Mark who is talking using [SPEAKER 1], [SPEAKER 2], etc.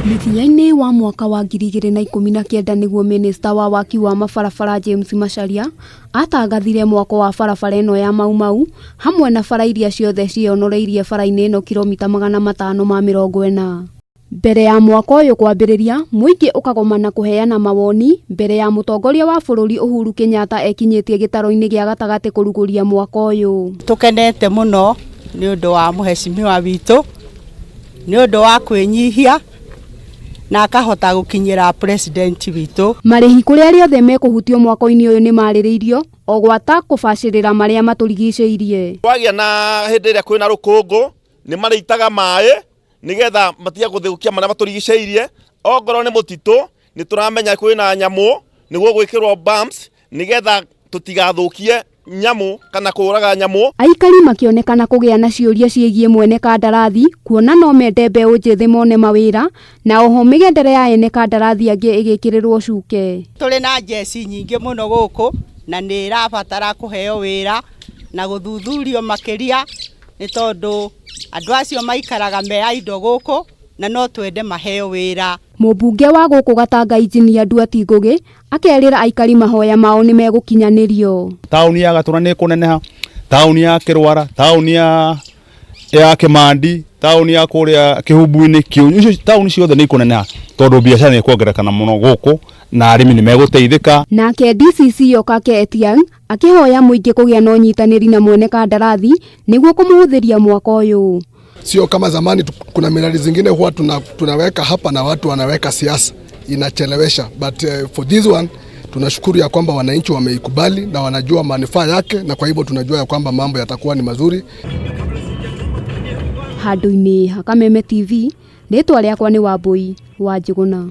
[SPEAKER 1] Mũthia-inĩ wa mwaka wa 2019 nĩguo Minista wa waki wa mabarabara James Macharia atangathire mwako wa barabara ĩno ya Mau Mau hamwe na bara iria ciothe ciĩonoreirie bara-inĩ ĩno kilomita 540. Mbere ya mwako ũyũ kwambĩrĩria, mũingĩ ũkagomana kũheana mawoni mbere ya mũtongoria wa bũrũri Uhuru Kenyatta ekinyĩtie gĩtaro-inĩ gĩa gatagatĩ kũrugũria mwako ũyũ.
[SPEAKER 2] Tũkenete mũno nĩ ũndũ wa mũhecimiwa witũ, nĩ ũndũ wa kwĩnyihia na akahota gũkinyĩra president witũ.
[SPEAKER 1] Marĩhi kũrĩ arĩa othe mekũhutio mwako-inĩ ũyũ nĩ marĩrĩirio o gwata kũbacĩrĩra marĩa matũrigicĩirie.
[SPEAKER 3] Kwagĩa na hĩndĩ ĩrĩa kwĩna rũkũngũ nĩ marĩitaga maĩ nĩgetha matige gũthũkia marĩa matũrigicĩirie. Ongorwo nĩ mũtitũ nĩ tũramenya kwĩna nyamũ nĩguo gwĩkĩrwo bumps nĩgetha tũtigathũkie nyamũ kana kũraga nyamũ.
[SPEAKER 1] Aikari makĩonekana kũgĩa na ciũria ciĩgiĩ mwene kandarathi kuona no mende mbeũ njĩthĩ mone mawĩra na oho mĩgendere ya ene kandarathi angĩ ĩgĩkĩrĩrwo cuke.
[SPEAKER 2] Tũrĩ na njeci nyingĩ mũno gũkũ na nĩ ĩrabatara kũheo wĩra na gũthuthurio makĩria nĩ tondũ andũ acio maikaraga me idle gũkũ na no twende maheo wĩra.
[SPEAKER 1] Mũmbunge wa gũkũ Gatanga Injinia Nduati Ngũgĩ akerĩra aikari mahoya mao nĩ megũkinyanĩrio.
[SPEAKER 4] Taũni ya Gatũra nĩ ĩkũneneha, taũni ya Kĩrwara, taũni ya ya Kĩmandi, taũni ya kũrĩa Kĩhumbu-inĩ, Kĩũnyũ, icio taũni ciothe nĩ ikũneneha tondũ biacara nĩ ĩkuongerereka mũno gũkũ na arĩmi nĩ megũteithĩka.
[SPEAKER 1] Nake DCC Okake Etiang akĩhoya mũingĩ kũgĩa na ũnyitanĩri na mwene kandarathi nĩguo kũmũhũthĩria mwako ũyũ.
[SPEAKER 5] Sio kama zamani, kuna miradi zingine huwa tunaweka hapa na watu wanaweka siasa inachelewesha, but for this one tunashukuru ya kwamba wananchi wameikubali na wanajua manufaa yake, na kwa hivyo tunajua ya kwamba mambo yatakuwa ni mazuri.
[SPEAKER 1] Handũ-inĩ ha Kameme TV, rĩtwa rĩakwa nĩ Wambui wa Njũgũna.